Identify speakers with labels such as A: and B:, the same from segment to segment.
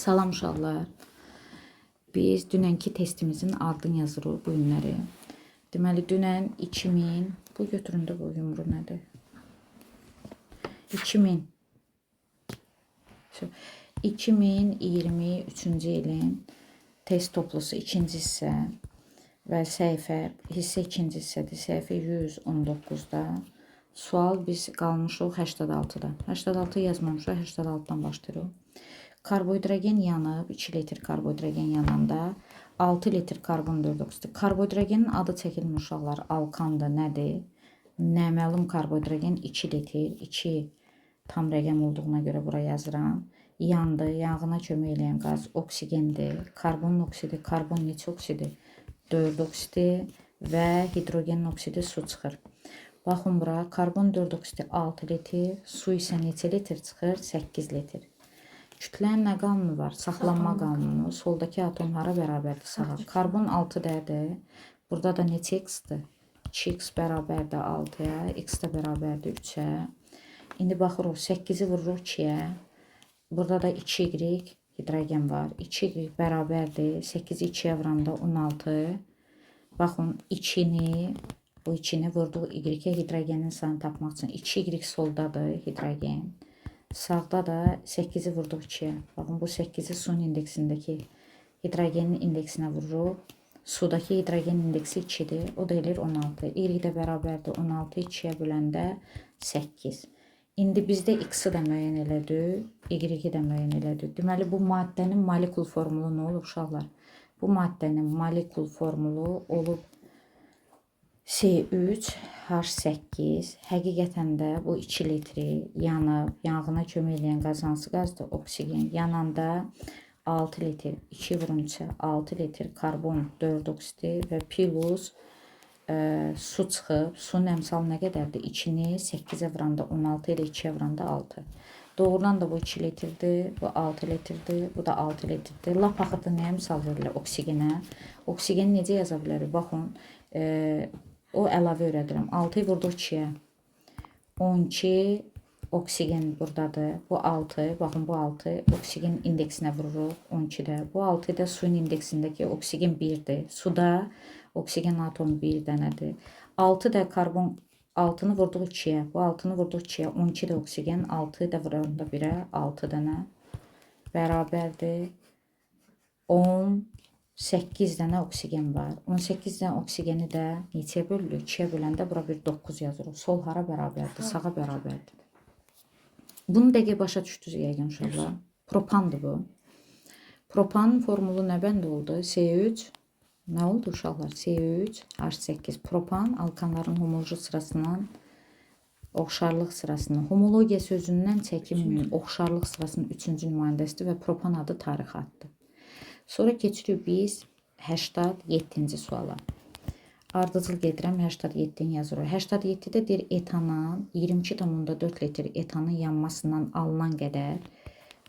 A: Salam uşaqlar. Biz dünənki testimizin adını yazırıq bu günləri. Deməli dünən 2000, bu götürün də bu yumru nədir? 2000 2023-cü ilin test toplusu ikinci hissə və səhifə hissə ikinci hissədir. Səhifə 119-da. Sual biz qalmışıq 86-da. 86 yazmamışıq, 86-dan başlayırıq. Karbohidrogen yanıb, 2 litr karbohidrogen yananda 6 litr karbon 4 oksidi. Karbohidrogenin adı çəkilmir uşaqlar. Alkandır, nədir? Naməlum karbohidrogen 2 litr, 2 tam rəqəm olduğuna görə bura yazıram. Yandı, yanğına kömək eləyən qaz oksigendir. Karbon oksidi, karbon neçə oksidi? 4 oksidi və hidrogenin oksidi su çıxır. Baxın bura, karbon 4 oksidi 6 litr, su isə neçə litr çıxır? 8 litr. Kütlənin nə qanunu var? Saxlanma qanunu. Soldakı atom hara bərabərdir? Sağa. Karbon 6 dədir. Burada da neçə x-dir? 2x bərabərdir 6-ya, x də bərabərdir 3-ə. İndi baxırıq 8-i vururuq 2-yə. Burada da 2y hidrogen var. 2y bərabərdir. 8-i 2-yə vuranda 16. Baxın 2-ni bu 2-ni vurduq y-ə hidrogenin sayını tapmaq üçün. 2y soldadır hidrogen. Sağda da 8-i vurduq 2-yə. Baxın bu 8-i suyun indeksindəki hidrogenin indeksinə vururuq. Sudakı hidrogen indeksi 2-dir. O da eləyir 16. Y də bərabərdir 16 2-yə böləndə 8. İndi bizdə x-i də müəyyən elədik, y-i də müəyyən elədik. Deməli bu maddənin molekul formulu nə olub uşaqlar? Bu maddənin molekul formulu olub C3H8. Həqiqətən də bu 2 litri yanıb, yanğına kömək eləyən qaz hansı qazdır? Oksigen. Yananda 6 litr, 2 vurun 3-ə, 6 litr karbon 4 oksidi və plus su çıxıb. Suyun əmsalı nə qədərdir? 2-ni 8-ə vuranda 16 ilə 2-yə vuranda 6. Doğrudan da bu 2 litrdir, bu 6 litrdir, bu da 6 litrdir. Lap axırda nəyə misal verilir? Oksigenə. Oksigeni necə yaza bilərik? Baxın, o əlavə öyrədirəm. 6-yı vurduq 2-yə. 12 oksigen buradadır. Bu 6, baxın bu 6 oksigen indeksinə vururuq 12-də. Bu 6 da suyun indeksindəki oksigen 1-dir. Suda oksigen atomu 1 dənədir. 6 da karbon 6-nı vurduq 2-yə. Bu 6-nı vurduq 2-yə. 12 də oksigen, 6 da vuranda 1-ə 6 dənə bərabərdir. 18 dənə oksigen var. 18 dənə oksigeni də neçəyə bölürük? 2-yə böləndə bura bir 9 yazırıq. Sol hara bərabərdir? Sağa bərabərdir. Bunu dəqiq başa düşdünüz yəqin uşaqlar. Propandır bu. Propanın formulu nə bənd oldu? C3 nə oldu uşaqlar? C3 H8. Propan alkanların homoloji sırasından oxşarlıq sırasının homologiya sözündən çəkinməyin. Oxşarlıq sırasının üçüncü nümayəndəsidir və propan adı tarixi addır. Sonra keçirik biz 87-ci suala. Ardıcıl gedirəm, 87-ni yazırıq. 87-də deyir etanın 22,4 litr etanın yanmasından alınan qədər.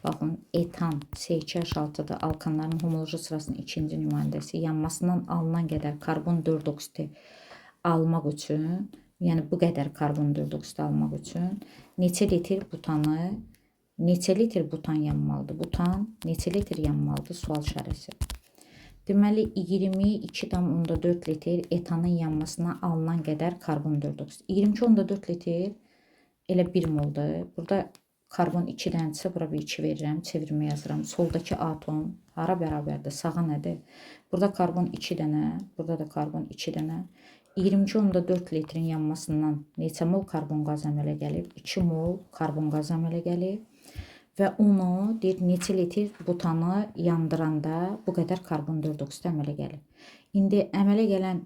A: Baxın, etan C2H6-dır, alkanların homoloji sırasının ikinci nümayəndəsi. Yanmasından alınan qədər karbon 4 oksidi almaq üçün, yəni bu qədər karbon 4 oksidi almaq üçün neçə litr butanı, neçə litr butan yanmalıdır? Butan neçə litr yanmalıdır? Sual işarəsi. Deməli 22,4 litr etanın yanmasına alınan qədər karbon 4 oksidi. 22,4 litr elə 1 moldur. Burada karbon 2 dənədirsə bura bir 2 verirəm, çevirmə yazıram. Soldakı atom hara bərabərdir? Sağa nədir? Burada karbon 2 dənə, burada da karbon 2 dənə. 22,4 litrin yanmasından neçə mol karbon qazı əmələ gəlib? 2 mol karbon qazı əmələ gəlib. Və onu deyir neçə litr butanı yandıranda bu qədər karbon 4 oksidi əmələ gəlir. İndi əmələ gələn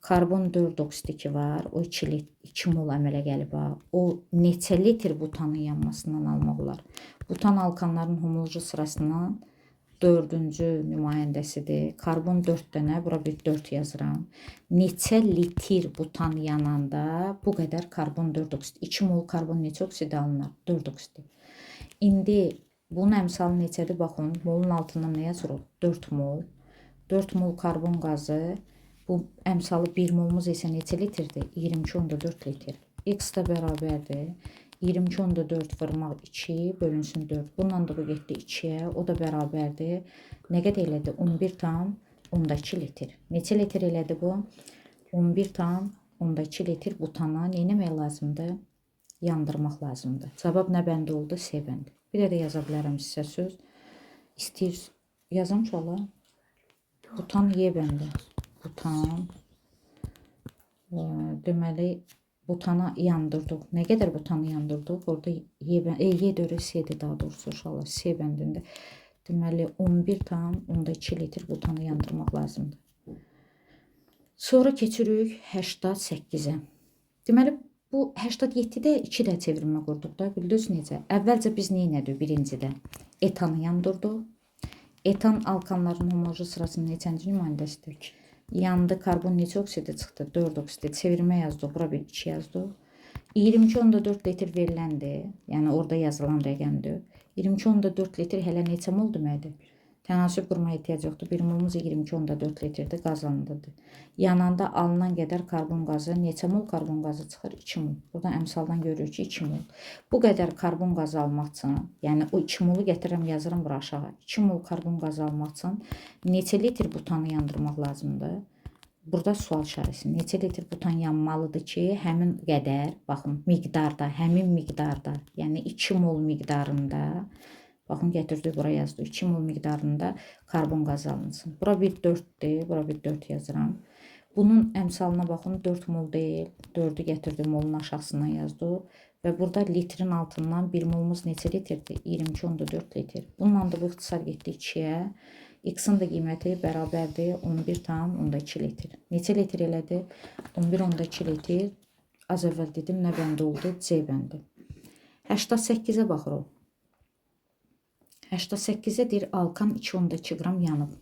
A: karbon 4 oksidi ki var, o 2 mol əmələ gəlib ha. O neçə litr butanın yanmasından almaq olar? Butan alkanların homoloji sırasından dördüncü nümayəndəsidir. Karbon 4 dənə, bura bir 4 yazıram. Neçə litr butan yananda bu qədər karbon 4 oksidi. 2 mol karbon neçə oksidi alınır? 4 oksidi. İndi bunun əmsalı neçədir? Baxın, molun altından nə yazırıq? 4 mol. 4 mol karbon qazı. Bu əmsalı 1 molumuz isə neçə litrdir? 22,4 litr. X də bərabərdir. 22,4 vurmaq 2 bölünsün 4. Bununla da bu getdi 2-yə. O da bərabərdir. Nə qədər elədi? 11,2 litr. Neçə litr elədi bu? 11,2 litr butana nə etmək lazımdır? Yandırmaq lazımdır. Cavab nə bəndi oldu? C bəndi. Bir də yaza bilərəm sizə söz. İstəyir yazam uşaqlar. Butan Y bəndi. Butan. Deməli butana yandırdıq. Nə qədər butanı yandırdıq? Orada Y bəndi, Y dörü C-dir daha doğrusu uşaqlar. C bəndində. Deməli 11,2 litr butanı yandırmaq lazımdır. Sonra keçirik 88-ə. Deməli bu 87-də 2 də çevirmə qurduq da. Bildiniz necə? Əvvəlcə biz nə etdik birincidə? Etanı yandırdıq. Etan alkanların homoloji sırasının neçənci nümayəndəsidir? Yandı, karbon neçə oksidi çıxdı? 4 oksidi. Çevirmə yazdıq. Bura bir 2 yazdıq. 22,4 litr veriləndir. Yəni orada yazılan rəqəmdir. 22,4 litr hələ neçə mol deməkdir? Tənasüb qurmaya ehtiyac yoxdur. Bir molumuz 22,4 litrdir, qazandadır. Yananda alınan qədər karbon qazı, neçə mol karbon qazı çıxır? 2 mol. Buradan əmsaldan görürük ki, 2 mol. Bu qədər karbon qazı almaq üçün, yəni o 2 molu gətirirəm, yazıram bura aşağı. 2 mol karbon qazı almaq üçün neçə litr butanı yandırmaq lazımdır? Burada sual işarəsi. Neçə litr butan yanmalıdır ki, həmin qədər, baxın, miqdarda, həmin miqdarda, yəni 2 mol miqdarında, baxın, gətirdik bura yazdıq, 2 mol miqdarında karbon qazı alınsın. Bura bir 4-dür, bura bir 4 yazıram. Bunun əmsalına baxın, 4 mol deyil, 4-ü gətirdim, molun aşağısından yazdıq. Və burada litrin altından 1 molumuz neçə litrdir? 22,4 litr. Bununla da bu ixtisar getdi 2-yə. X-in də qiyməti bərabərdir 11,2 litr. Neçə litr elədi? 11,2 litr. Az əvvəl dedim, nə bəndi oldu? C bəndi. 88-ə baxırıq. 88-ə deyir, alkan 2,2 qram yanıb.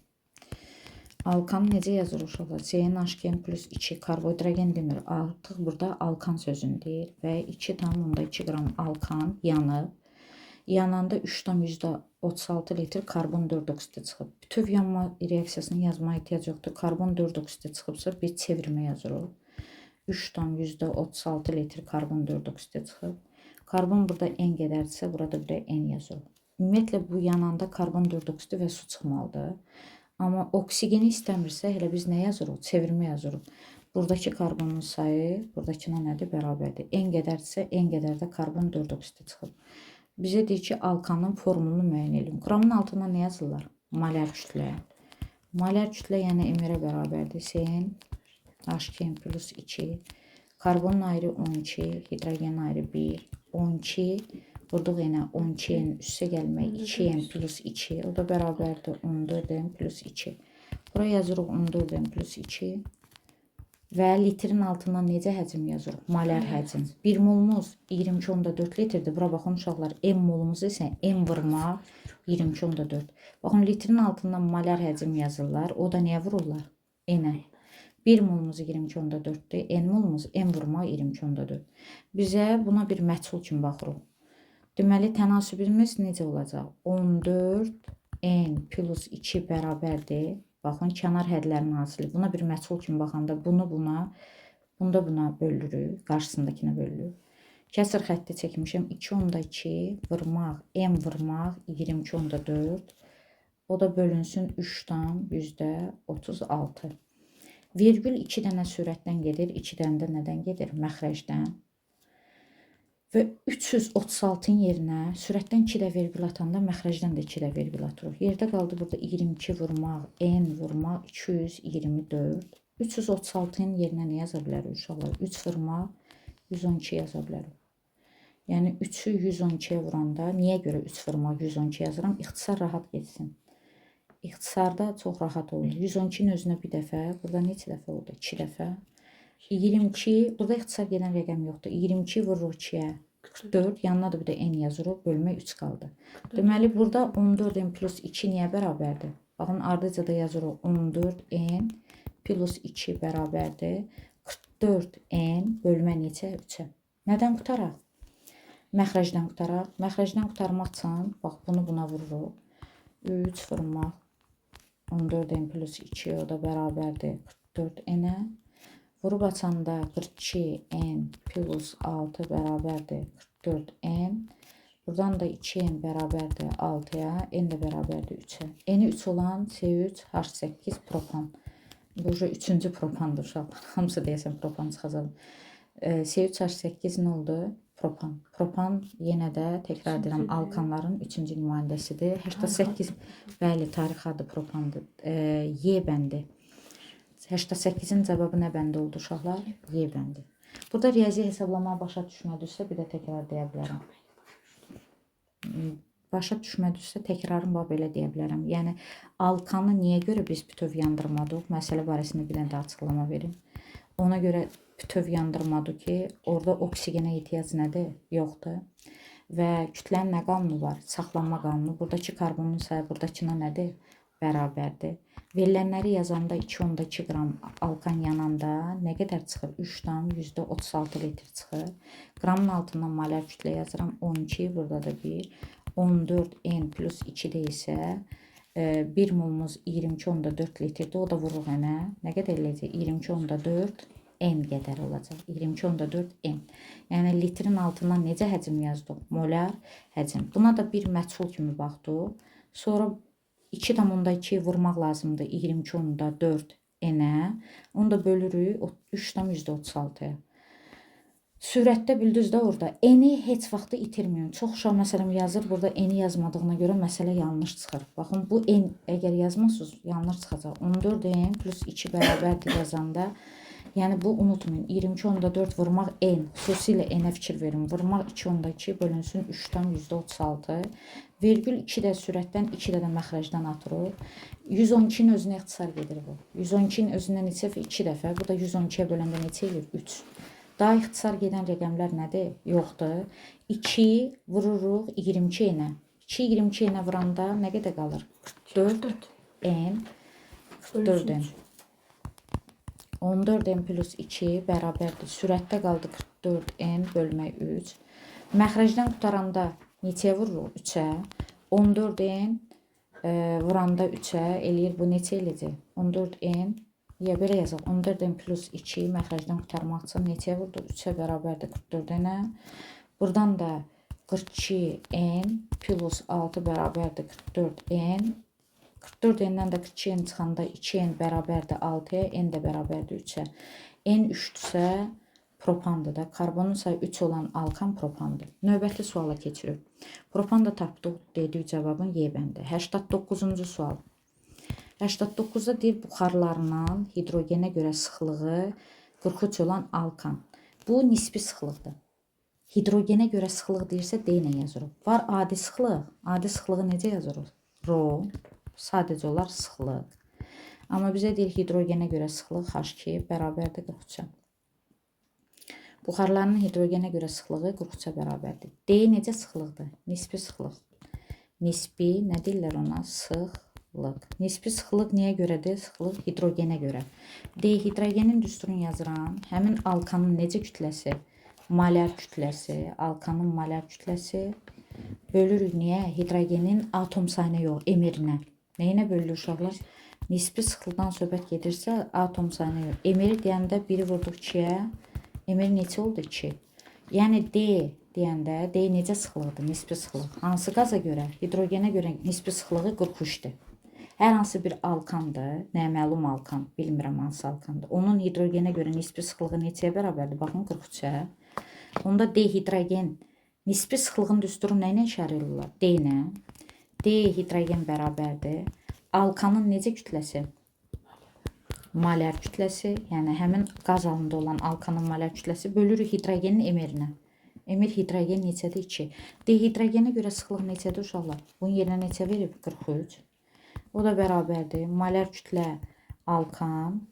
A: Alkanı necə yazır uşaqlar? CnH2n plus 2 karbohidrogen demir. Artıq burada alkan sözünü deyir və 2,2 qram alkan yanıb. Yananda 3,36 litr karbon 4 oksidi çıxıb. Bütöv yanma reaksiyasını yazmaya ehtiyac yoxdur. Karbon 4 oksidi çıxıbsa bir çevirmə yazırıq. 3,36 litr karbon 4 oksidi çıxıb. Karbon burada N qədərdirsə, burada bir də N yazırıq. Ümumiyyətlə bu yananda karbon 4 oksidi və su çıxmalıdır. Amma oksigeni istəmirsə, elə biz nə yazırıq? Çevirmə yazırıq. Buradakı karbonun sayı buradakına nədir? Bərabərdir. N qədərdirsə, N qədər də karbon 4 oksidi çıxıb. Bizə deyir ki, alkanın formulunu müəyyən edin. Qramın altına nə yazırlar? Molar kütlə. Molar kütlə yəni MR-ə bərabərdir. Cn H2n plus 2. Karbonun ayrı 12, hidrogen ayrı 1, 12. Vurduq yenə 12n üstə gəlmək 2n plus 2. O da bərabərdir 14n plus 2. Bura yazırıq 14n plus 2. Və litrin altından necə həcm yazırıq? Molar həcm. 1 molumuz 22,4 litrdir. Bura baxın uşaqlar, M molumuz isə M vurma 22,4. Baxın, litrin altından molar həcm yazırlar. O da nəyə vururlar? N-ə. 1 molumuz 22,4-dür. N molumuz M vurma 22,4. Bizə buna bir məhsul kimi baxırıq. Deməli, tənasübimiz necə olacaq? 14 N plus 2 bərabərdir. Baxın, kənar hədlərin hasili. Buna bir məhsul kimi baxanda bunu buna, bunu da buna bölürük. Qarşısındakına bölürük. Kəsir xətti çəkmişəm. 2,2 vurmaq, M vurmaq 22,4. O da bölünsün 3,36. Vergül 2 dənə sürətdən gedir. 2 dənə də nədən gedir? Məxrəcdən. Və 336-nın yerinə sürətdən 2 də vergül atanda məxrəcdən də 2 də vergül atırıq. Yerdə qaldı burada 22 vurmaq, N vurmaq 224. 336-nın yerinə nə yaza bilərik uşaqlar? 3 vurmaq 112 yaza bilərik. Yəni 3-ü 112-yə vuranda niyə görə 3 vurmaq 112 yazıram? İxtisar rahat getsin. İxtisarda çox rahat olur. 112-nin özünə bir dəfə, burada neçə dəfə oldu? 2 dəfə. 22, burada ixtisar gedən rəqəm yoxdur. 22 vururuq 2-yə. 44, yanına da bir də n yazırıq, bölmə 3 qaldı. Deməli, burada 14n plus 2 niyə bərabərdir? Baxın, ardıca da yazırıq 14n plus 2 bərabərdir. 44n bölmə neçə? 3-ə. Nədən qutaraq? Məxrəcdən qutaraq. Məxrəcdən qurtarmaq üçün, bax, bunu buna vururuq. 3 vurmaq 14n plus 2, o da bərabərdir 44n-ə. Vurub açanda 42n plus 6 bərabərdir 4N. Buradan da 2N bərabərdir 6-ya, N də bərabərdir 3-ə. N-i 3 olan C3H8 propan. Bu üçüncü propandır uşaqlar. Hamısı deyəsən propan çıxacaq. C3H8 nə oldu? Propan. Propan yenə də təkrar edirəm alkanların üçüncü nümayəndəsidir. 88 bəli, tarix adı propandır. Y bəndi. 88-in cavabı nə bəndi oldu uşaqlar? Y bəndi. Burada riyazi hesablama başa düşmədinizsə bir də təkrar deyə bilərəm. Başa düşmədinizsə təkrarın bax belə deyə bilərəm. Yəni alkanı niyə görə biz bütöv yandırmadıq? Məsələ barəsində bir dənə də açıqlama verim. Ona görə bütöv yandırmadıq ki, orada oksigenə ehtiyac nədir? Yoxdur. Və kütlənin nə qanunu var? Saxlanma qanunu. Buradakı karbonun sayı buradakına nədir? Bərabərdir. Verilənləri yazanda 2,2 qram alkan yananda nə qədər çıxır? 3,36 litr çıxır. Qramın altından molar kütlə yazıram. 12, burada da 1. 14 N plus 2-də isə 1 molumuz 22,4 litrdir. O da vururuq N-ə. Nə qədər eləyəcək? 22,4 N qədər olacaq. 22,4 N. Yəni litrin altından necə həcm yazdıq? Molar həcm. Buna da bir məchul kimi baxdıq. Sonra 2,2 vurmaq lazımdır 22,4 N-ə. Onu da bölürük 3,36-ya. Sürətdə bildiniz də orada N-i heç vaxtı itirməyin. Çox uşaq məsələn yazır, burada N-i yazmadığına görə məsələ yanlış çıxır. Baxın, bu N əgər yazmasınız, yanlış çıxacaq. 14 N plus 2 bərabərdir yazanda, yəni bu unutmayın. 22,4 vurmaq N, xüsusilə N-ə fikir verin. Vurmaq 2,2 bölünsün 3,36. Vergül 2 də sürətdən, 2 də məxrəcdən atırıq. 112-nin özünə ixtisar gedir bu. 112-nin özündən neçə dəfə? 2 dəfə. Bu da 112-yə böləndə neçə eləyir? 3. Daha ixtisar gedən rəqəmlər nədir? Yoxdur. 2 vururuq 22 n-ə. 2 22 n-ə vuranda nə qədər qalır? 44 n. 44 n. 14 n plus 2 bərabərdir. Sürətdə qaldı 44 n bölmək 3. Məxrəcdən qutaranda neçəyə vururuq? 3-ə. 14 n vuranda 3-ə eləyir. Bu neçə eləyəcək? 14 n. Ya belə yazaq. 14 n plus 2 məxrəcdən qurtarmaq üçün neçəyə vurduq? 3-ə bərabərdir 44 n-ə. Buradan da 42 n plus 6 bərabərdir 44 n. 44 n-dən də 42 n çıxanda 2 n bərabərdir 6-ya, n də bərabərdir 3-ə. N 3-dürsə propandır da. Karbonun sayı 3 olan alkan propandır. Növbəti suala keçirik. Propan da tapdıq, dedik cavabın Y bəndi. 89-cu sual. 89-da deyir buxarlarından hidrogenə görə sıxlığı 43 olan alkan. Bu nisbi sıxlıqdır. Hidrogenə görə sıxlıq deyirsə D ilə yazırıq. Var adi sıxlıq. Adi sıxlığı necə yazırıq? Rho. Sadəcə olar sıxlıq. Amma bizə deyir hidrogenə görə sıxlıq H2 bərabərdir 43-ə. Buxarlarının hidrogenə görə sıxlığı 43-ə bərabərdir. D necə sıxlıqdır? Nisbi sıxlıq. Nisbi, nə deyirlər ona? Sıxlıq. Nisbi sıxlıq niyə görədir? Sıxlıq hidrogenə görə. D hidrogenin düsturunu yazıram. Həmin alkanın necə kütləsi? Molar kütləsi, alkanın molar kütləsi. Bölürük niyə? Hidrogenin atom sayına yox, emirinə. Nəyinə bölünür uşaqlar? Nisbi sıxlıqdan söhbət gedirsə, atom sayına yox. Emiri deyəndə 1-i vurduq 2-yə. Emir neçə oldu? 2. Yəni D deyəndə D necə sıxlıqdır? Nisbi sıxlıq. Hansı qaza görə? Hidrogenə görə nisbi sıxlığı 43-dür. Hər hansı bir alkandır, naməlum alkan, bilmirəm hansı alkandır. Onun hidrogenə görə nisbi sıxlığı neçəyə bərabərdir? Baxın 43-ə. Onda D hidrogen nisbi sıxlığın düsturu nə ilə işarə eləyirlər? D ilə. D hidrogen bərabərdir. Alkanın necə kütləsi? Molar kütləsi, yəni həmin qaz halında olan alkanın molar kütləsi bölürük hidrogenin emirinə. Emir hidrogen neçədir? 2. D hidrogenə görə sıxlıq neçədir uşaqlar? Bunun yerinə neçə verib? 43. O da bərabərdir. Molar kütlə alkan.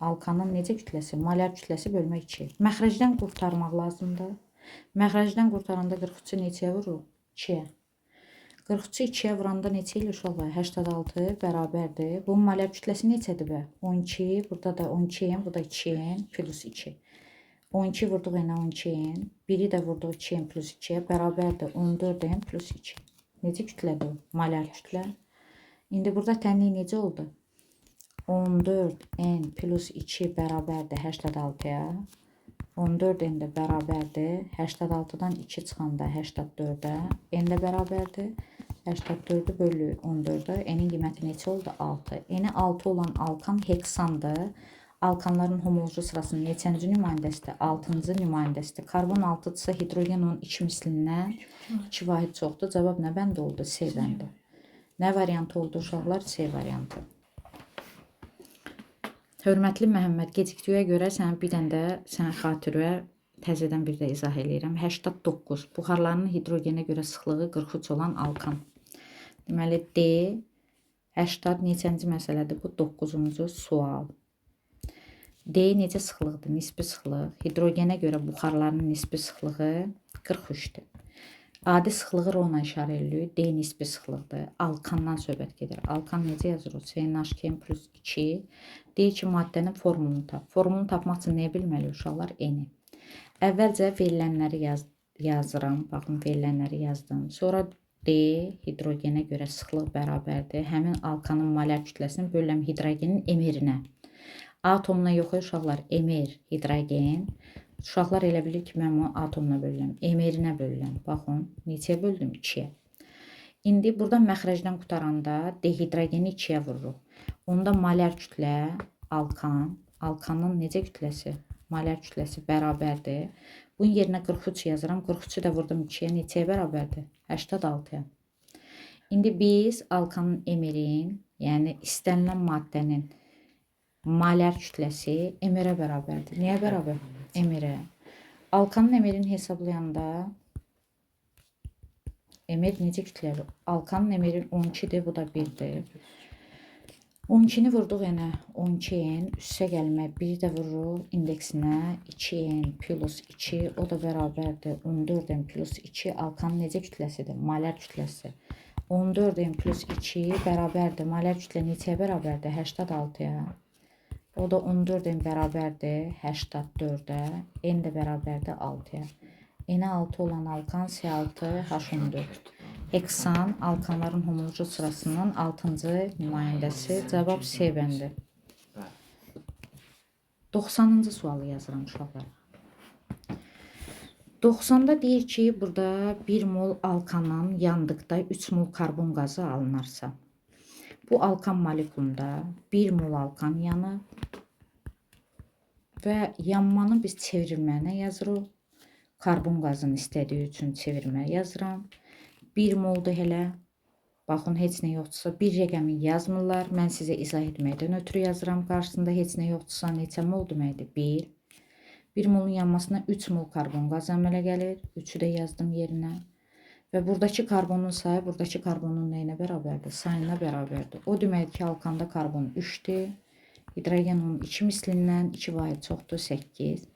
A: Alkanın necə kütləsi? Molar kütləsi bölmək 2. Məxrəcdən qurtarmaq lazımdır. Məxrəcdən qurtaranda 43-ü neçəyə vururuq? 2-yə. 43-ü 2-yə vuranda neçə eləyir uşaqlar? 86 bərabərdir. Bunun molar kütləsi neçədir bə? 12. Burada da 12N, bu da 2N plus 2. 12 vurduq N-ə 12N. Biri də vurduq 2N plus 2-yə bərabərdir 14N plus 2. Necə kütlədir o? Molar kütlə. İndi burada tənlik necə oldu? 14N plus 2 bərabərdir 86-ya. 14 N də bərabərdir. 86-dan 2 çıxanda 84-ə N də bərabərdir. 84-ü bölü 14-ə N-in qiyməti neçə oldu? 6. N-i 6 olan alkan heksandır. Alkanların homoloji sırasının neçənci nümayəndəsidir? 6-cı nümayəndəsidir. Karbon 6-dırsa hidrogen onun 2 mislindən 2 vahid çoxdur. Cavab nə bəndi oldu? C bəndi. Nə variantı oldu uşaqlar? C variantı. Hörmətli Məhəmməd, gecikdiyə görə sənə bir dənə də sənin xatirə təzədən bir də izah eləyirəm. 89. Buxarlarının hidrogenə görə sıxlığı 43 olan alkan. Deməli D 80 neçənci məsələdir? Bu 9-cu sual. D necə sıxlıqdır? Nisbi sıxlıq. Hidrogenə görə buxarlarının nisbi sıxlığı 43-dür. Adi sıxlığı R ilə işarə edirik. D nisbi sıxlıqdır. Alkandan söhbət gedir. Alkan necə yazırıq? CnH2n plus 2. Deyir ki, maddənin formulunu tap. Formulunu tapmaq üçün nəyə bilməliyik uşaqlar? N-i. Əvvəlcə verilənləri yazıram. Baxın, verilənləri yazdım. Sonra D hidrogenə görə sıxlıq bərabərdir. Həmin alkanın molar kütləsini bölürəm hidrogenin MR-inə. Atomuna yox uşaqlar, MR hidrogen. Uşaqlar elə bilir ki, mən bunu atomuna bölürəm. MR-inə bölürəm. Baxın, neçəyə böldüm? 2-yə. İndi buradan məxrəcdən qutaranda dehidrogeni 2-yə vururuq. Onda molar kütlə alkan, alkanın necə kütləsi? Molar kütləsi bərabərdir. Bunun yerinə 43 yazıram. 43-ü də vurdum 2-yə. Neçəyə bərabərdir? 86-ya. İndi biz alkanın MR-in, yəni istənilən maddənin molar kütləsi MR-ə bərabərdir. Nəyə bərabər? MR-ə. Alkanın MR-ini hesablayanda MR necə kütlədir? Alkanın MR-i 12-dir, bu da 1-dir. 12-ni vurduq yenə 12N, üstə gəlmə 1 də vururuq indeksinə 2N plus 2, o da bərabərdir 14N plus 2. Alkanın necə kütləsidir? Molar kütləsi. 14N plus 2 bərabərdir. Molar kütlə neçəyə bərabərdir? 86-ya. O da 14N bərabərdir 84-ə. N də bərabərdir 6-ya. N-ə 6 olan alkan C6H14. Heksan alkanların homoloji sırasının 6-cı nümayəndəsi. Cavab C bəndi. 90-cı sualı yazıram uşaqlar. 90-da deyir ki, burada 1 mol alkanın yandıqda 3 mol karbon qazı alınarsa, bu alkan molekulunda 1 mol alkan yanır və yanmanı biz çevrilməyinə yazırıq. Karbon qazını istədiyi üçün çevirməyə yazıram. 1 moldur elə. Baxın, heç nə yoxdursa bir rəqəmi yazmırlar. Mən sizə izah etməkdən ötürü yazıram. Qarşısında heç nə yoxdursa neçə mol deməkdir? 1. 1 molun yanmasına 3 mol karbon qazı əmələ gəlir. 3-ü də yazdım yerinə. Və buradakı karbonun sayı buradakı karbonun nəyinə bərabərdir? Sayına bərabərdir. O deməkdir ki, alkanda karbon 3-dür. Hidrogen onun 2 mislindən 2 vahid çoxdur, 8.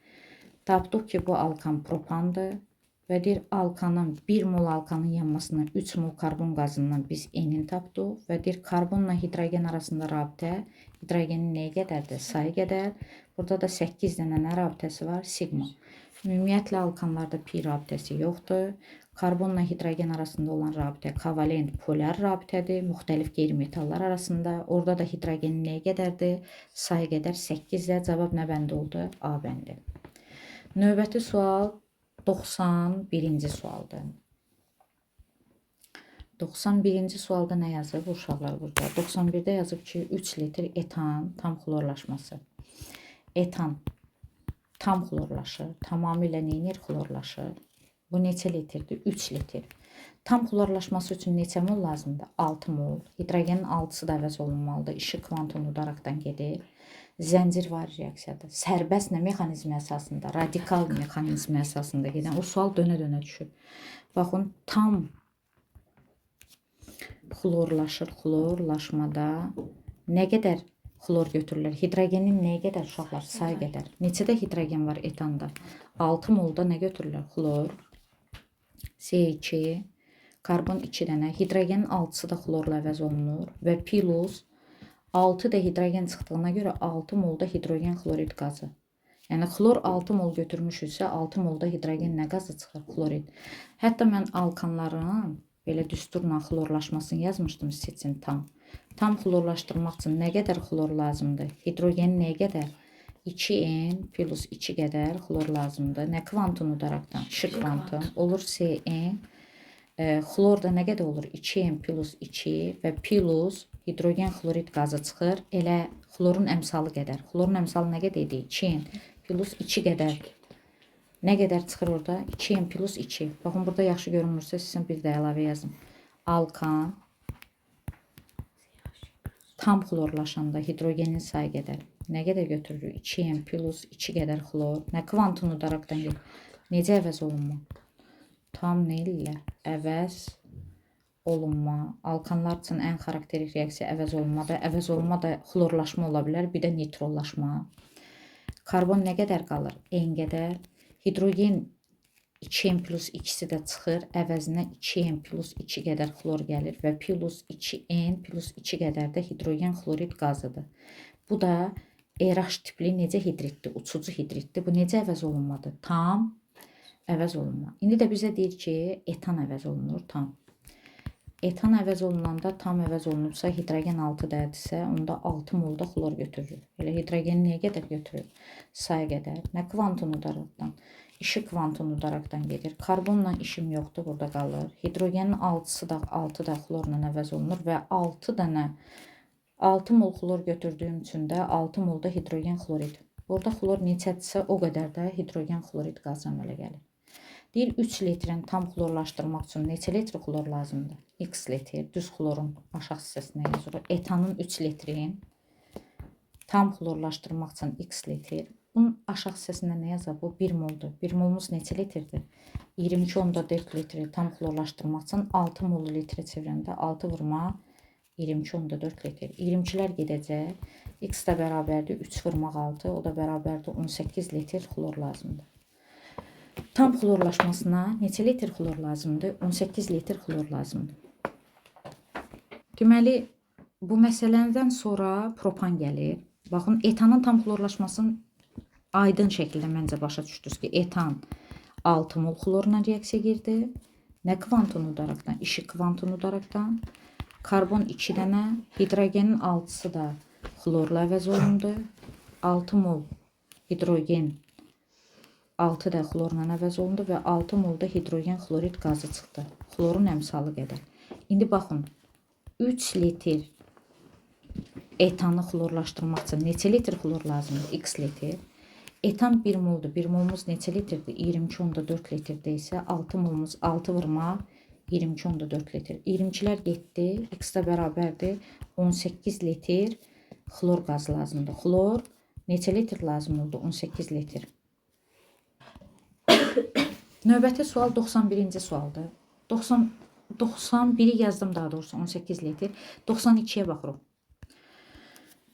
A: Tapdıq ki, bu alkan propandır. Və deyir, alkanın 1 mol alkanın yanmasından 3 mol karbon qazından biz N-ini tapdıq. Və deyir, karbonla hidrogen arasında rabitə hidrogenin nəyə qədərdir? Sayı qədər. Burada da 8 dənə nə rabitəsi var? Siqma. Ümumiyyətlə alkanlarda pi rabitəsi yoxdur. Karbonla hidrogen arasında olan rabitə kovalent polar rabitədir. Müxtəlif qeyri-metallar arasında. Orada da hidrogenin nəyə qədərdir? Sayı qədər 8-də. Cavab nə bəndi oldu? A bəndi. Növbəti sual 91-ci sualdır. 91-ci sualda nə yazıb uşaqlar burada? 91-də yazıb ki, 3 litr etan tam xlorlaşması. Etan tam xlorlaşır. Tamamilə neynir? Xlorlaşır. Bu neçə litrdir? 3 litr. Tam xlorlaşması üçün neçə mol lazımdır? 6 mol. Hidrogenin 6-sı da əvəz olunmalıdır. İşıq kvantumu udaraqdan gedir. Zəncirvari reaksiyadır. Sərbəst nə mexanizmi əsasında, radikal mexanizmi əsasında gedən o sual dönə-dönə düşüb. Baxın, tam xlorlaşır. Xlorlaşmada nə qədər xlor götürürlər? Hidrogenin nəyə qədər uşaqlar? Sayı qədər. Neçədə hidrogen var etanda? 6 molda nə götürürlər? Xlor. C2, karbon 2 dənə. Hidrogenin 6-sı da xlorla əvəz olunur və plus 6 da hidrogen çıxdığına görə 6 molda hidrogen xlorid qazı. Yəni xlor 6 mol götürmüşüksə, 6 molda hidrogen nə qazı çıxır? Xlorid. Hətta mən alkanların belə düsturla xlorlaşmasını yazmışdım sizin üçün tam. Tam xlorlaşdırmaq üçün nə qədər xlor lazımdır? Hidrogen nəyə qədər? 2N plus 2 qədər xlor lazımdır. Nə kvantını udaraqdan? İşıq kvantı. Olur SN. Xlor da nə qədər olur? 2N plus 2 və plus hidrogen xlorid qazı çıxır. Elə xlorun əmsalı qədər. Xlorun əmsalı nə qədər idi? 2N plus 2 qədər. Nə qədər çıxır orada? 2N plus 2. Baxın, burada yaxşı görünmürsə, sizin bir də əlavə yazın. Alkan tam xlorlaşanda hidrogenin sayı qədər. Nə qədər götürürük? 2N plus 2 qədər xlor. Nə kvantını udaraqdan gedir? Necə əvəz olunma? Tam nə ilə? Əvəz olunma. Alkanlar üçün ən xarakterik reaksiya əvəz olunmadır. Əvəz olunma da xlorlaşma ola bilər, bir də nitrollaşma. Karbon nə qədər qalır? N qədər. Hidrogen 2N plus 2-si də çıxır. Əvəzinə 2N plus 2 qədər xlor gəlir və plus 2N plus 2 qədər də hidrogen xlorid qazıdır. Bu da RH tipli necə hidriddir? Uçucu hidriddir. Bu necə əvəz olunmadır? Tam əvəz olunma. İndi də bizə deyir ki, etan əvəz olunur tam. Etan əvəz olunanda tam əvəz olunubsa, hidrogen 6 dərdirsə, onda 6 molda xlor götürür. Elə hidrogeni nəyə qədər götürür? Sayı qədər. Nə kvantını udaraqdan? İşıq kvantını udaraqdan gedir. Karbonla işim yoxdur, burada qalır. Hidrogenin 6-sı da 6 da xlorla əvəz olunur və 6 dənə 6 mol xlor götürdüyüm üçün də 6 molda hidrogen xlorid. Burada xlor neçədirsə, o qədər də hidrogen xlorid qazı əmələ gəlir. Deyir 3 litrin tam xlorlaşdırmaq üçün neçə litr xlor lazımdır? X litr. Düz xlorun aşağı hissəsinə yazırıq. Etanın 3 litrin tam xlorlaşdırmaq üçün X litr. Bunun aşağı hissəsində nə yazar? Bu 1 moldur. 1 molumuz neçə litrdir? 22,4 litri tam xlorlaşdırmaq üçün 6 molu litrə çevirəndə 6 vurma 22,4 litr. 22-lər gedəcək. X də bərabərdir 3 vurmaq 6, o da bərabərdir 18 litr xlor lazımdır. Tam xlorlaşmasına neçə litr xlor lazımdır? 18 litr xlor lazımdır. Deməli, bu məsələdən sonra propan gəlir. Baxın, etanın tam xlorlaşmasını aydın şəkildə məncə başa düşdünüz ki, etan 6 mol xlorla reaksiya girdi. Nə kvantını udaraqdan? İşıq kvantını udaraqdan. Karbon 2 dənə, hidrogenin 6-sı da xlorla əvəz olundu. 6 mol hidrogen 6 da xlorla əvəz olundu və 6 mol da hidrogen xlorid qazı çıxdı. Xlorun əmsalı qədər. İndi baxın, 3 litr etanı xlorlaşdırmaq üçün neçə litr xlor lazımdır? X litr. Etan 1 moldur. 1 molumuz neçə litrdir? 22,4 litrdir isə 6 molumuz 6 vurma 22,4 litr. 22-lər getdi. X də bərabərdir 18 litr xlor qazı lazımdır. Xlor neçə litr lazım oldu? 18 litr. Növbəti sual 91-ci sualdır. 91-i yazdım daha doğrusu 18 litr. 92-yə baxırıq.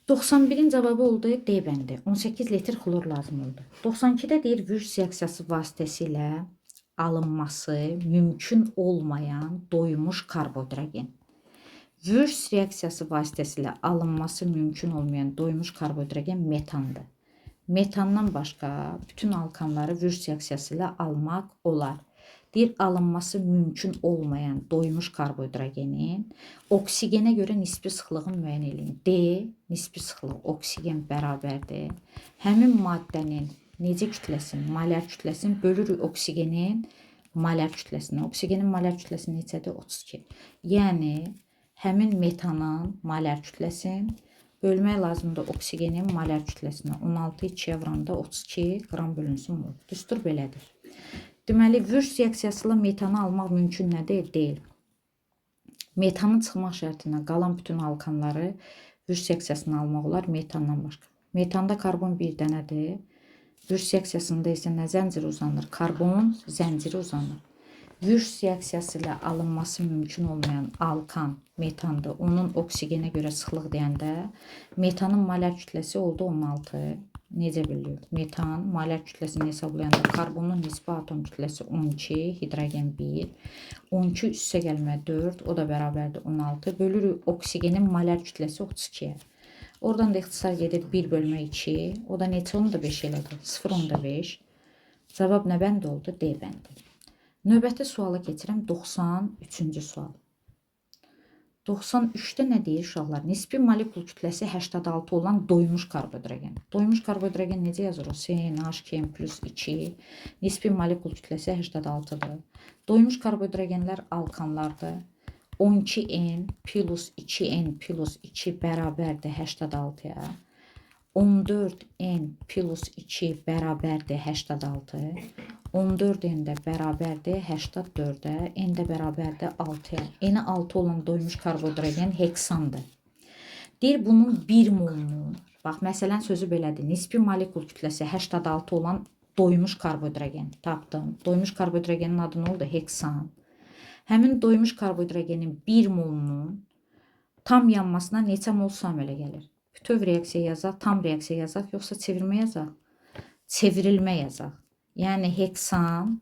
A: 91-in cavabı oldu D bəndi. 18 litr xlor lazım oldu. 92-də deyir Wurtz reaksiyası vasitəsilə alınması mümkün olmayan doymuş karbohidrogen. Wurtz reaksiyası vasitəsilə alınması mümkün olmayan doymuş karbohidrogen metandır. Metandan başqa bütün alkanları Wurtz reaksiyası ilə almaq olar. Deyir alınması mümkün olmayan doymuş karbohidrogenin oksigenə görə nisbi sıxlığını müəyyən eləyin. D nisbi sıxlıq oksigen bərabərdir. Həmin maddənin necə kütləsini, molar kütləsini bölürük oksigenin molar kütləsinə. Oksigenin molar kütləsi neçədir? 32. Yəni həmin metanın molar kütləsini bölmək lazımdır oksigenin molar kütləsinə. 16 2-yə vuranda 32 qram bölünsün mol. Düstur belədir. Deməli, Wurtz reaksiyası ilə metanı almaq mümkün nə deyil? Deyil. Metanın çıxmaq şərti ilə qalan bütün alkanları Wurtz reaksiyasını almaq olar metandan başqa. Metanda karbon bir dənədir. Wurtz reaksiyasında isə nə zənciri uzanır? Karbon zənciri uzanır. Wurtz reaksiyası ilə alınması mümkün olmayan alkan metandır. Onun oksigenə görə sıxlıq deyəndə metanın molar kütləsi oldu 16. Necə bilirik? Metan molar kütləsini hesablayanda karbonun nisbi atom kütləsi 12, hidrogen 1. 12 üstə gəlmə 4, o da bərabərdir 16. Bölürük oksigenin molar kütləsi 32-yə. Oradan da ixtisar gedir 1 bölmə 2. O da neçə? Onu da 5 elədi. 0,5. Cavab nə bəndi oldu? D bəndi. Növbəti suala keçirəm. 93-cü sual. 93-də nə deyir uşaqlar? Nisbi molekul kütləsi 86 olan doymuş karbohidrogen. Doymuş karbohidrogen necə yazırıq? CNH2N plus 2. Nisbi molekul kütləsi 86-dır. Doymuş karbohidrogenlər alkanlardır. 12N plus 2N plus 2 bərabərdir 86-ya. 14N plus 2 bərabərdir 86. 14N də bərabərdir 84-ə. N də bərabərdir 6-ya. N-i 6 olan doymuş karbohidrogen heksandır. Deyir bunun 1 molunu, bax məsələn sözü belədir. Nisbi molekul kütləsi 86 olan doymuş karbohidrogen tapdım. Doymuş karbohidrogenin adı nə oldu? Heksan. Həmin doymuş karbohidrogenin 1 molunun tam yanmasına neçə mol su əmələ gəlir? Bütöv reaksiya yazaq, tam reaksiya yazaq, yoxsa çevirmə yazaq? Çevrilmə yazaq. Yəni heksan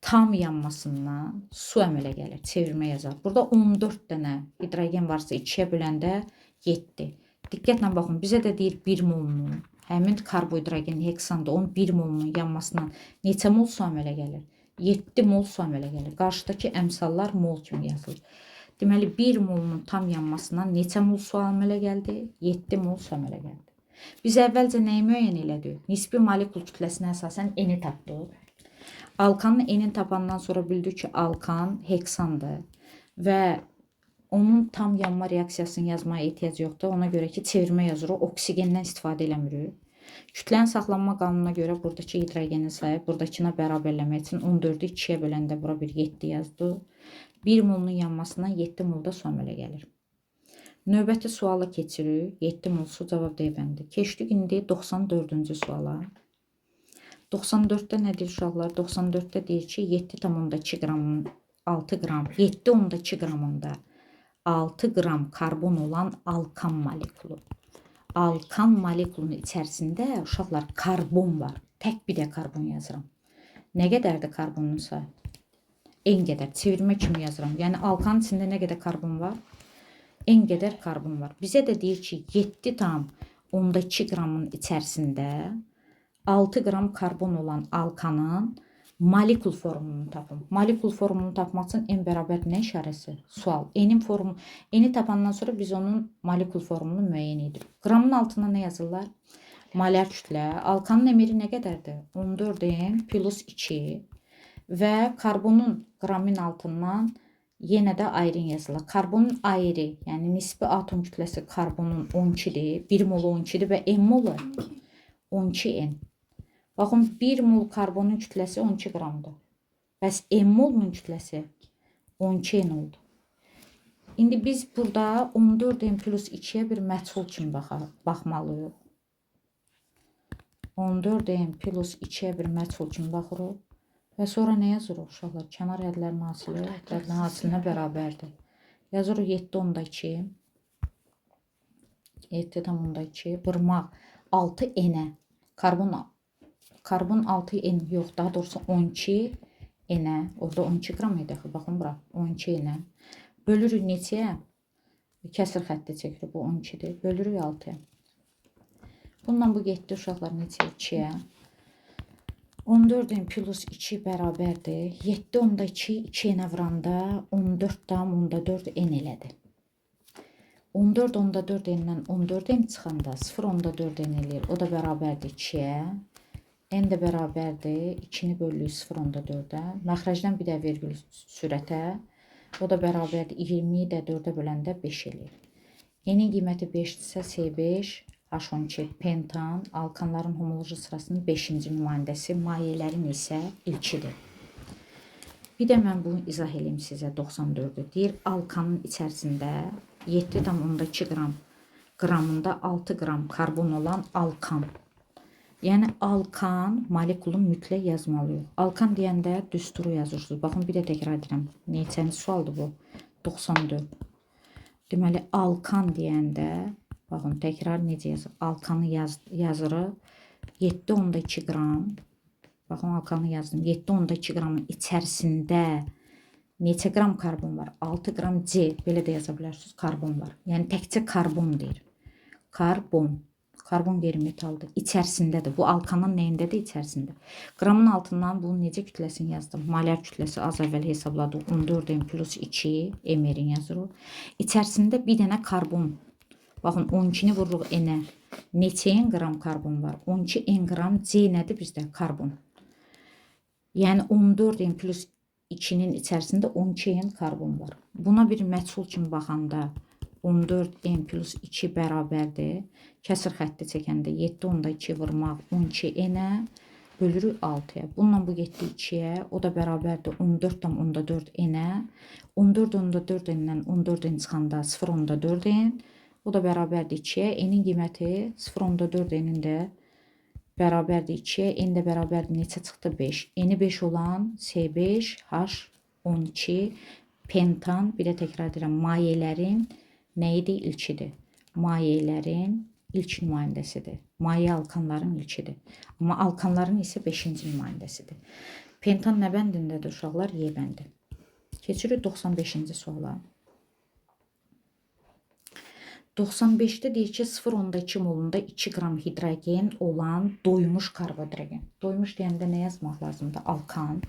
A: tam yanmasından su əmələ gəlir. Çevirmə yazaq. Burada 14 dənə hidrogen varsa 2-yə böləndə 7. Diqqətlə baxın, bizə də deyir 1 molunun, həmin karbohidrogen heksanda onun 1 molunun yanmasından neçə mol su əmələ gəlir? 7 mol su əmələ gəlir. Qarşıdakı əmsallar mol kimi yazılır. Deməli 1 molunun tam yanmasından neçə mol su əmələ gəldi? 7 mol su əmələ gəldi. Biz əvvəlcə nəyi müəyyən elədik? Nisbi molekul kütləsinə əsasən N-i tapdıq. Alkanın N-ini tapandan sonra bildik ki, alkan heksandır və onun tam yanma reaksiyasını yazmaya ehtiyac yoxdur. Ona görə ki, çevirmə yazırıq, oksigendən istifadə eləmirik. Kütlənin saxlanma qanununa görə buradakı hidrogenin sayı buradakına bərabərləmək üçün 14-ü 2-yə böləndə bura bir 7 yazdı. 1 molunun yanmasından 7 molda su əmələ gəlir. Növbəti suala keçirik. 7 mol su cavab deyəndi. Keçdik indi 94-cü suala. 94-də nə deyir uşaqlar? 94-də deyir ki, 7,2 qramın 6 qram, 7,2 qramında 6 qram karbon olan alkan molekulu. Alkan molekulunun içərisində uşaqlar karbon var. Tək bir də karbon yazıram. Nə qədərdir karbonun sayı? N qədər. Çevirmə kimi yazıram. Yəni alkanın içində nə qədər karbon var? N qədər karbon var. Bizə də deyir ki, 7,2 qramın içərisində 6 qram karbon olan alkanın molekul formulunu tapın. Molekul formulunu tapmaq üçün N bərabər nə işarəsi? Sual. N-in formu, N-i tapandan sonra biz onun molekul formulunu müəyyən edirik. Qramın altına nə yazırlar? Molar kütlə. Alkanın MR-i nə qədərdir? 14N plus 2 və karbonun qramın altından yenə də ayrı yazılır. Karbonun ayrı, yəni nisbi atom kütləsi karbonun 12-dir. 1 molu 12-dir və N molu 12N. Baxın, 1 mol karbonun kütləsi 12 qramdır. Bəs N molunun kütləsi 12N oldu. İndi biz burada 14N plus 2-yə bir məchul kimi baxmalıyıq. 14N plus 2-yə bir məchul kimi baxırıq. Və sonra nə yazırıq uşaqlar? Kənar hədlərin hasili hədlərin hasilinə bərabərdir. Yazırıq 7,2. 7,2 vurmaq 6 N-ə. Karbon 6 N yox, daha doğrusu 12 N-ə. Orada 12 qram idi axı. Baxın bura 12 N-ə. Bölürük neçəyə? Kəsir xətti çəkirik. Bu 12-dir. Bölürük 6-ya. Bununla bu getdi uşaqlar neçəyə? 2-yə. 14N plus 2 bərabərdir. 7,2 2 N-ə vuranda 14,4 N elədi. 14,4 N-dən 14 N çıxanda 0,4 N eləyir. O da bərabərdir 2-yə. N də bərabərdir 2-ni böldük 0,4-ə. Məxrəcdən bir də vergül sürətə. O da bərabərdir 20-yi də 4-ə böləndə 5 eləyir. N-in qiyməti 5-dirsə C5 H12 pentan alkanların homoloji sırasının 5-ci nümayəndəsi, mayələrin isə ilkidir. Bir də mən bunu izah eləyim sizə 94-ü. Deyir alkanın içərisində 7,2 qram qramında 6 qram karbon olan alkan. Yəni alkan molekulun mütləq yazmalıyıq. Alkan deyəndə düsturu yazırsınız. Baxın bir də təkrar edirəm. Neçənci sualdır bu? 94. Deməli alkan deyəndə baxın təkrar necə yazır? Alkanı yazırıq. 7,2 qram. Baxın alkanı yazdım. 7,2 qramın içərisində neçə qram karbon var? 6 qram C, belə də yaza bilərsiniz, karbon var. Yəni təkcə karbon deyir. Karbon. Karbon qeyri-metaldır. İçərisindədir. Bu alkanın nəyindədir? İçərisində. Qramın altından bunun necə kütləsini yazdım? Molar kütləsi az əvvəl hesabladıq. 14 M plus 2 MR-in yazırıq. İçərisində bir dənə karbon. Baxın 12-ni vururuq N-ə. Neçə N qram karbon var? 12 N qram C nədir bizdə? Karbon. Yəni 14 N plus 2-nin içərisində 12 N karbon var. Buna bir məhsul kimi baxanda 14 N plus 2 bərabərdir. Kəsir xətti çəkəndə 7,2 vurmaq 12 N-ə bölürük 6-ya. Bununla bu getdi 2-yə. O da bərabərdir 14,4 N-ə. 14,4 N-dən 14 N çıxanda 0,4 N. O da bərabərdir 2-yə. N-in qiyməti 0,4 N-in də bərabərdir 2-yə. N də bərabərdir neçə çıxdı? 5. N-i 5 olan C5 H12 pentan, bir də təkrar edirəm, mayələrin nə idi? İlkidir. Mayələrin ilk nümayəndəsidir. Maye alkanların ilkidir. Amma alkanların isə 5-ci nümayəndəsidir. Pentan nə bəndindədir uşaqlar? Y bəndi. Keçirik 95-ci suala. 95-də deyir ki, 0,2 molunda 2 qram hidrogen olan doymuş karbohidrogen. Doymuş deyəndə nə yazmaq lazımdır? Alkan.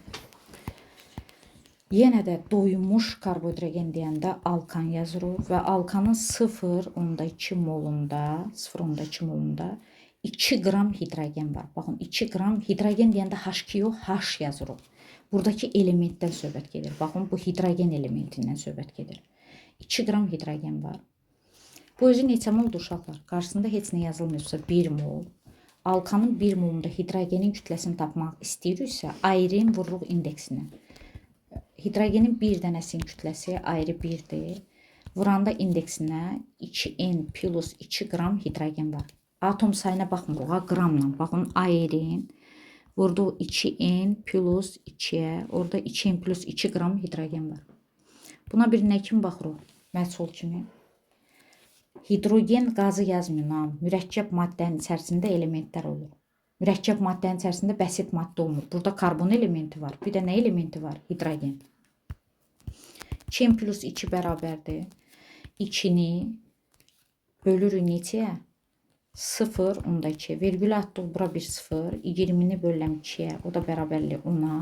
A: Yenə də doymuş karbohidrogen deyəndə alkan yazırıq və alkanın 0,2 molunda, 0,2 molunda 2 qram hidrogen var. Baxın, 2 qram hidrogen deyəndə H2 yox, H yazırıq. Buradakı elementdən söhbət gedir. Baxın, bu hidrogen elementindən söhbət gedir. 2 qram hidrogen var. Bu özü neçə moldur uşaqlar? Qarşısında heç nə yazılmıyorsa 1 mol. Alkanın 1 molunda hidrogenin kütləsini tapmaq istəyiriksə, ayrı vururuq indeksinə. Hidrogenin bir dənəsinin kütləsi ayrı 1-dir. Vuranda indeksinə 2N plus 2 qram hidrogen var. Atom sayına baxmırıq, ha, qramla. Baxın, ayrın. Vurduq 2N plus 2-yə. Orada 2N plus 2 qram hidrogen var. Buna bir nə kimi baxırıq? Məhsul kimi. Hidrogen qazı yazmayın. Ha. Mürəkkəb maddənin içərisində elementlər olur. Mürəkkəb maddənin içərisində bəsit maddə olmur. Burada karbon elementi var. Bir də nə elementi var? Hidrogen. 2N plus 2 bərabərdir. 2-ni bölürük neçəyə? 0,2. Vergülü atdıq bura bir 0. 20-ni bölürəm 2-yə. O da bərabərlik 10-a.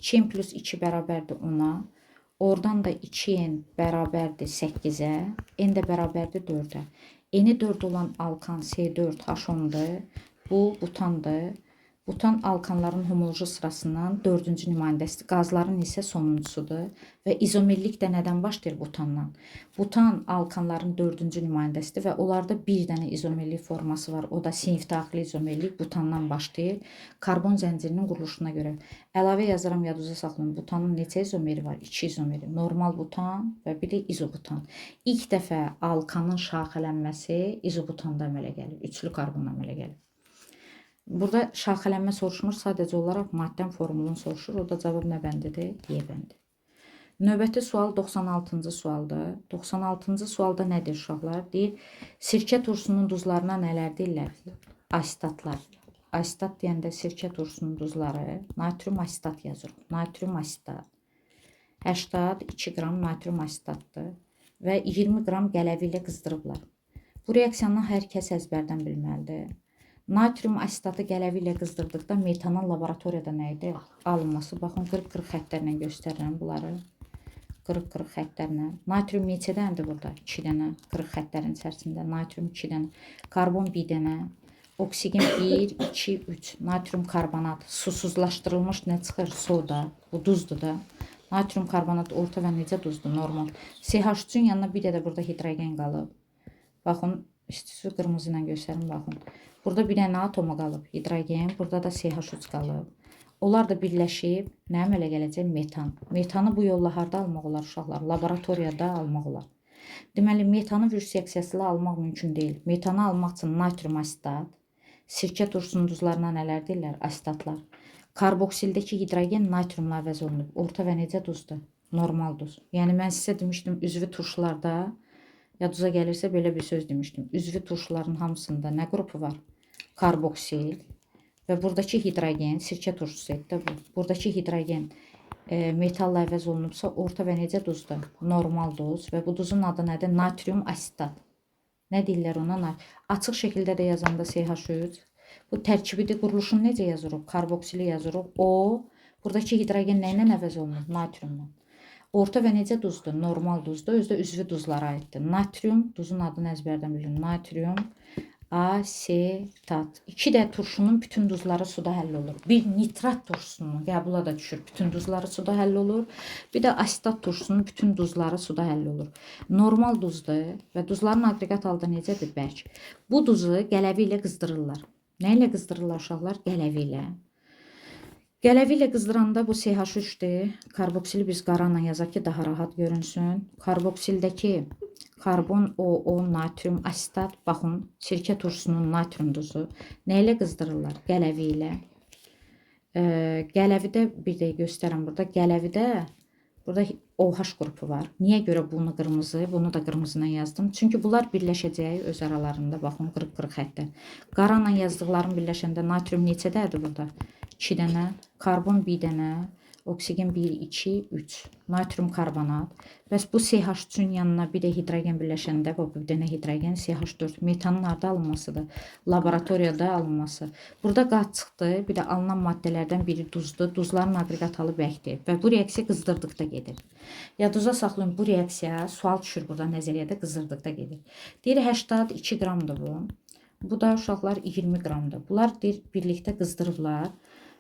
A: 2N plus 2 bərabərdir 10-a. Oradan da 2N bərabərdir 8-ə. N də bərabərdir 4-ə. N-i 4 olan alkan C4H10-dur. Bu butandır. Butan alkanların homoloji sırasından 4-cü nümayəndəsidir. Qazların isə sonuncusudur. Və izomerlik də nədən başlayır butandan? Butan alkanların 4-cü nümayəndəsidir və onlarda bir dənə izomerlik forması var. O da sinif daxili izomerlik butandan başlayır. Karbon zəncirinin quruluşuna görə. Əlavə yazıram, yadınızda saxlayın. Butanın neçə izomeri var? 2 izomeri. Normal butan və bir də izobutan. İlk dəfə alkanın şaxələnməsi izobutanda əmələ gəlir. Üçlü karbonla əmələ gəlir. Burada şaxələnmə soruşmur, sadəcə olaraq maddənin formulunu soruşur. O da cavab nə bəndidir? Y bəndi. Növbəti sual 96-cı sualdır. 96-cı sualda nədir uşaqlar? Deyir, sirkə turşusunun duzlarına nələr deyirlər? Asitatlar. Asitat deyəndə sirkə turşusunun duzları, natrium asitat yazırıq. Natrium asitat. 82 qram natrium asitatdır və 20 qram qələvi ilə qızdırıblar. Bu reaksiyanı hər kəs əzbərdən bilməlidir. Natrium asitatı qələvi ilə qızdırdıqda metanın laboratoriyada nə idi? Alınması. Baxın, qırıq-qırıq xəttlərlə göstərirəm bunları. Qırıq-qırıq xəttlərlə. Natrium neçə dənədir burada? 2 dənə. Qırıq xəttlərin içərisində. Natrium 2 dənə. Karbon 1 dənə. Oksigen 1, 2, 3. Natrium karbonat. Susuzlaşdırılmış nə çıxır? Soda. Bu duzdur da. Natrium karbonat orta və necə duzdur? Normal. CH3-ün yanına bir də burada hidrogen qalıb. Baxın, istisi qırmızı ilə göstərim, baxın. Burada bir dənə atomu qalıb, hidrogen, burada da CH3 qalıb. Onlar da birləşib nə əmələ gələcək? Metan. Metanı bu yolla harda almaq olar uşaqlar? Laboratoriyada almaq olar. Deməli, metanı virus reaksiyası ilə almaq mümkün deyil. Metanı almaq üçün natrium asitat, sirkə turşusunun duzlarına nələr deyirlər? Asitatlar. Karboksildəki hidrogen natriumla əvəz olunub. Orta və necə duzdur? Normal duz. Yəni mən sizə demişdim, üzvü turşularda yaduza gəlirsə belə bir söz demişdim. Üzvü turşuların hamısında nə qrupu var? Karboksil və buradakı hidrogen, sirkə turşusu etdi bu. Buradakı hidrogen metalla əvəz olunubsa orta və necə duzdur? Normal duz və bu duzun adı nədir? Natrium asitat. Nə deyirlər ona? Açıq şəkildə də yazanda CH3. Bu tərkibidir. Quruluşunu necə yazırıq? Karboksili yazırıq. O, buradakı hidrogen nə ilə əvəz olunur? Natriumla. Orta və necə duzdur? Normal duzdur. Özü də üzvü duzlara aiddir. Natrium, duzun adını əzbərdən bilin. Natrium asetat. İki də turşunun bütün duzları suda həll olur. Bir nitrat turşusunun qəbula da düşür. Bütün duzları suda həll olur. Bir də asetat turşusunun bütün duzları suda həll olur. Normal duzdur və duzların aqreqat halı da necədir? Bərk. Bu duzu qələvi ilə qızdırırlar. Nə ilə qızdırırlar uşaqlar? Qələvi ilə. Qələvi ilə qızdıranda bu CH3-dür. Karboksili biz qaranla yazaq ki, daha rahat görünsün. Karboksildəki karbon OO natrium asetat, baxın, sirkə turşusunun natrium duzu. Nə ilə qızdırırlar? Qələvi ilə. Qələvidə bir də göstərəm burada. Qələvidə burada OH qrupu var. Niyə görə bunu qırmızı, bunu da qırmızı ilə yazdım? Çünki bunlar birləşəcək öz aralarında. Baxın, qırıq-qırıq xəttə. Qaranla yazdıqlarım birləşəndə natrium neçədədir burada? 2 dənə, karbon 1 dənə, oksigen 1, 2, 3. Natrium karbonat. Bəs bu CH3-ün yanına bir də hidrogen birləşəndə, bu bir dənə hidrogen CH4 metanın harda alınmasıdır? Laboratoriyada alınması. Burada qaz çıxdı. Bir də alınan maddələrdən biri duzdur. Duzların aqreqat halı bərkdir və bu reaksiya qızdırdıqda gedir. Yadınıza saxlayın, bu reaksiya sual düşür burada nəzəriyyədə qızdırdıqda gedir. Deyir 82 qramdır bu. Bu da uşaqlar 20 qramdır. Bunlar deyir birlikdə qızdırıblar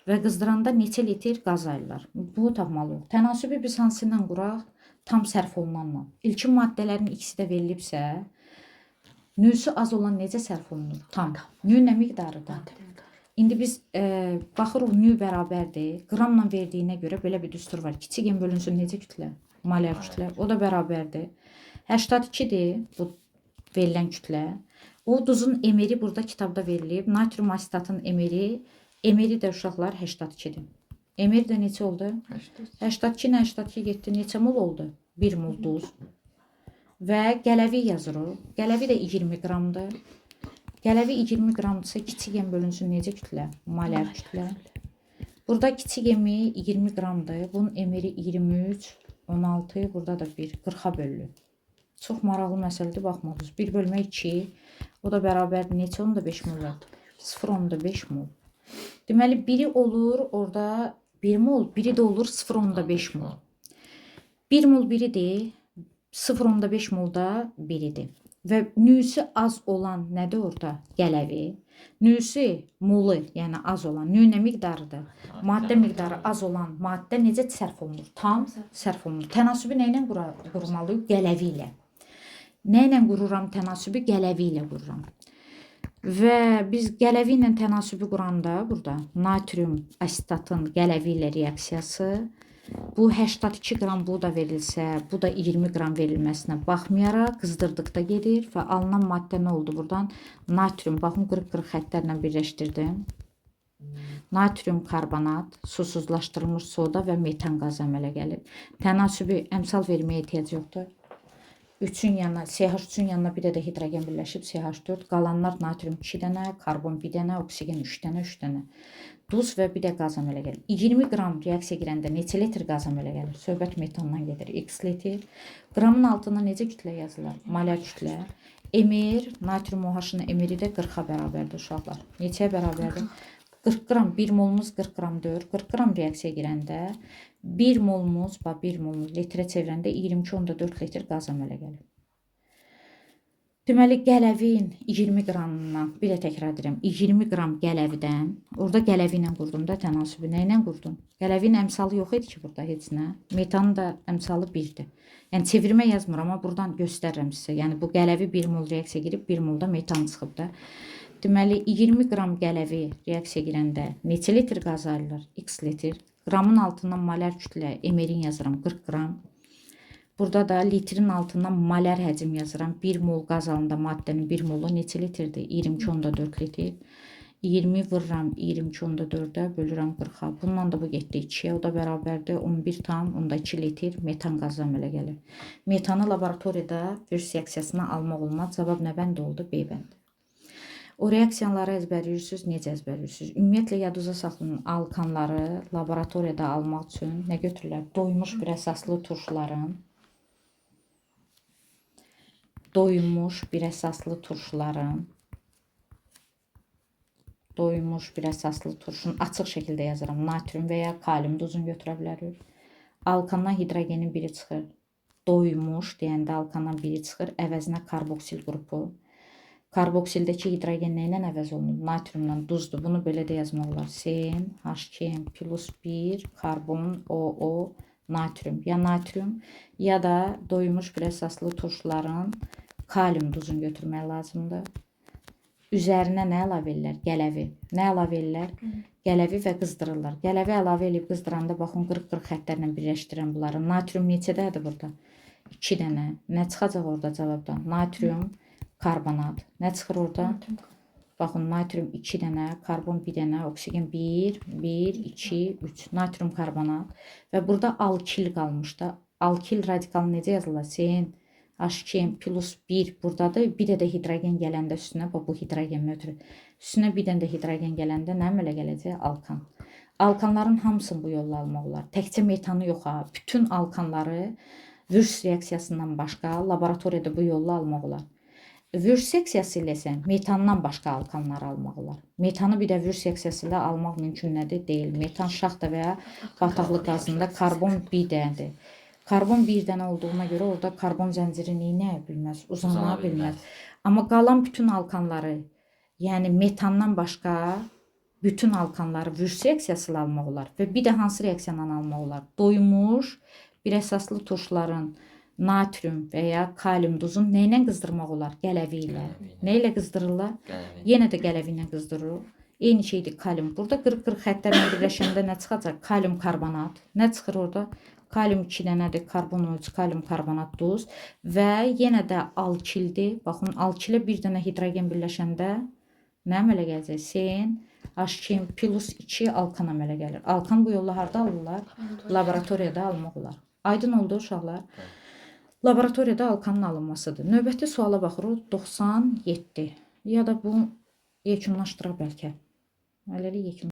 A: və qızdıranda neçə litr qaz ayırırlar. Bunu tapmalıyıq. Tənasübü biz hansı ilə quraq? Tam sərf olunanla. İlkin maddələrin ikisi də verilibsə, nüsü az olan necə sərf olunur? Tam. Nü nə miqdarıdır? İndi biz baxırıq nü bərabərdir. Qramla verdiyinə görə belə bir düstur var. Kiçik m bölünsün necə kütlə? Malyar kütlə. O da bərabərdir. 82-dir bu verilən kütlə. O duzun emeri burada kitabda verilib. Natrium asetatın emeri, emeri də uşaqlar 82-dir. Emeri də neçə oldu? 82 ilə 82 getdi. Neçə mol oldu? 1 mol duz. Və qələvi yazırıq. Qələvi də 20 qramdır. Qələvi 20 qramdırsa kiçik m bölünsün necə kütlə? Malyar kütlə. Burada kiçik emi 20 qramdır. Bunun emeri 23, 16, burada da 1, 40-a bölünür. Çox maraqlı məsələdir, baxmalısınız. 1 bölmə 2, o da bərabərdir. Neçə 0,5 mol var? 0,5 mol. Deməli, biri olur orada 1 mol, biri də olur 0,5 mol. 1 mol biridir, 0,5 mol da biridir. Və nüsü az olan nədir orada? Qələvi. Nüsü molu, yəni az olan, nü nə miqdarıdır? Maddə miqdarı az olan maddə necə sərf olunur? Tam sərf olunur. Tənasübü nə ilə qurmalıyıq? Qələvi ilə. Nə ilə qururam tənasübü? Qələvi ilə qururam. Və biz qələvi ilə tənasübü quranda burada natrium asetatın qələvi ilə reaksiyası bu 82 qram bu da verilsə, bu da 20 qram verilməsinə baxmayaraq qızdırdıqda gedir və alınan maddə nə oldu buradan? Natrium, baxın qırıq-qırıq xəttlərlə birləşdirdim. Natrium karbonat, susuzlaşdırılmış soda və metan qazı əmələ gəlir. Tənasübü əmsal verməyə ehtiyac yoxdur. 3-ün yanına, CH3-ün yanına bir də hidrogen birləşib CH4, qalanlar natrium 2 dənə, karbon 1 dənə, oksigen 3 dənə, 3 dənə. Duz və bir də qaz əmələ gəlir. 20 qram reaksiya girəndə neçə litr qaz əmələ gəlir? Söhbət metandan gedir. X litr. Qramın altına necə kütlə yazılır? Malyar kütlə. Emir, natrium OH-ın emiri də 40-a bərabərdir uşaqlar. Neçəyə bərabərdir? 40 qram, 1 molumuz 40 qram deyir. 40 qram reaksiya girəndə 1 molumuz, bax 1 molumuz litrə çevirəndə 22,4 litr qaz əmələ gəlir. Deməli, qələvin 20 qramından, bir də təkrar edirəm, 20 qram qələvidən, orada qələvi ilə qurdum da tənasübü, nə ilə qurdum? Qələvin əmsalı yox idi ki burada heç nə. Metanın da əmsalı 1-dir. Yəni çevirmə yazmıram, amma buradan göstərirəm sizə. Yəni bu qələvi 1 mol reaksiya girib, 1 molda metan çıxıb da. Deməli, 20 qram qələvi reaksiya girəndə neçə litr qaz ayrılır? X litr. Qramın altından malyar kütlə emerin yazıram 40 qram. Burada da litrin altından malyar həcm yazıram. 1 mol qaz alında maddənin 1 molu neçə litrdir? 22,4 litr. 20 vururam 22,4-ə bölürəm 40-a. Bununla da bu getdi 2-yə. O da bərabərdir 11,2 litr metan qazı əmələ gəlir. Metanı laboratoriyada virus reaksiyasına almaq olmaz. Cavab nə bəndi oldu? B bəndi. O reaksiyaları əzbərləyirsiniz. Necə əzbərləyirsiniz? Ümumiyyətlə yadınıza saxlayın alkanları laboratoriyada almaq üçün nə götürürlər? Doymuş bir əsaslı turşuların Doymuş bir əsaslı turşuların doymuş bir əsaslı turşunun açıq şəkildə yazıram. Natrium və ya kalium duzunu götürə bilərik. Alkandan hidrogenin biri çıxır. Doymuş deyəndə alkandan biri çıxır. Əvəzinə karboksil qrupu. Karboksildəki hidrogen nə ilə əvəz olunur? Natriumla duzdur. Bunu belə də yazmaq olar. CN, H2N plus 1, karbon, OO, natrium. Ya natrium, ya da doymuş bir əsaslı turşuların kalium duzunu götürmək lazımdır. Üzərinə nə əlavə edirlər? Gələvi. Nə əlavə edirlər? Gələvi və qızdırırlar. Gələvi əlavə eləyib qızdıranda baxın qırıq-qırıq xəttlərlə birləşdirən bunları. Natrium neçədədir burada? 2 dənə. Nə çıxacaq orada cavabdan? Natrium karbonat. Nə çıxır orada? Baxın, natrium 2 dənə, karbon 1 dənə, oksigen 1, 1, 2, 3. Natrium karbonat. Və burada alkil qalmış da. Alkil radikalı necə yazılır? CN H2N plus 1 buradadır. Bir də hidrogen gələndə üstünə, bax bu hidrogen ötürü. Üstünə bir dənə də hidrogen gələndə nə əmələ gələcək? Alkan. Alkanların hamısını bu yolla almaq olar. Təkcə metanı yox ha. Bütün alkanları Würtz reaksiyasından başqa laboratoriyada bu yolla almaq olar. Würtz reaksiyası ilə isə metandan başqa alkanları almaq olar. Metanı bir də Würtz reaksiyası ilə almaq mümkün nədir? Deyil. Metan şaxta və ya bataqlıq qazında karbon bir dənədir. Karbon bir dənə olduğuna görə orada karbon zənciri nə bilməz? Uzana bilməz. Amma qalan bütün alkanları, yəni metandan başqa bütün alkanları Würtz reaksiyası ilə almaq olar və bir də hansı reaksiya ilə almaq olar? Doymuş bir əsaslı turşuların natrium və ya kalium duzunu nə ilə qızdırmaq olar? Gələvi ilə. Nə ilə qızdırırlar?
B: Qələvi.
A: Yenə də gələvi ilə qızdırırıq. Eyni şeydir kalium. Burada qırıq-qırıq xəttlərlə birləşəndə nə çıxacaq? Kalium karbonat. Nə çıxır orada? Kalium 2 dənədir, karbon 3, kalium karbonat duz və yenə də alkildir. Baxın, alkilə bir dənə hidrogen birləşəndə nə əmələ gələcək? CN H2 plus 2 alkan əmələ gəlir. Alkan bu yolla harda alırlar? Laboratoriyada almaq olar. Aydın oldu uşaqlar? Laboratoriyada alkanın alınmasıdır. Növbəti suala baxırıq. 97. Ya da bu yekunlaşdıraq bəlkə. Hələlik yekunlaşdıraq.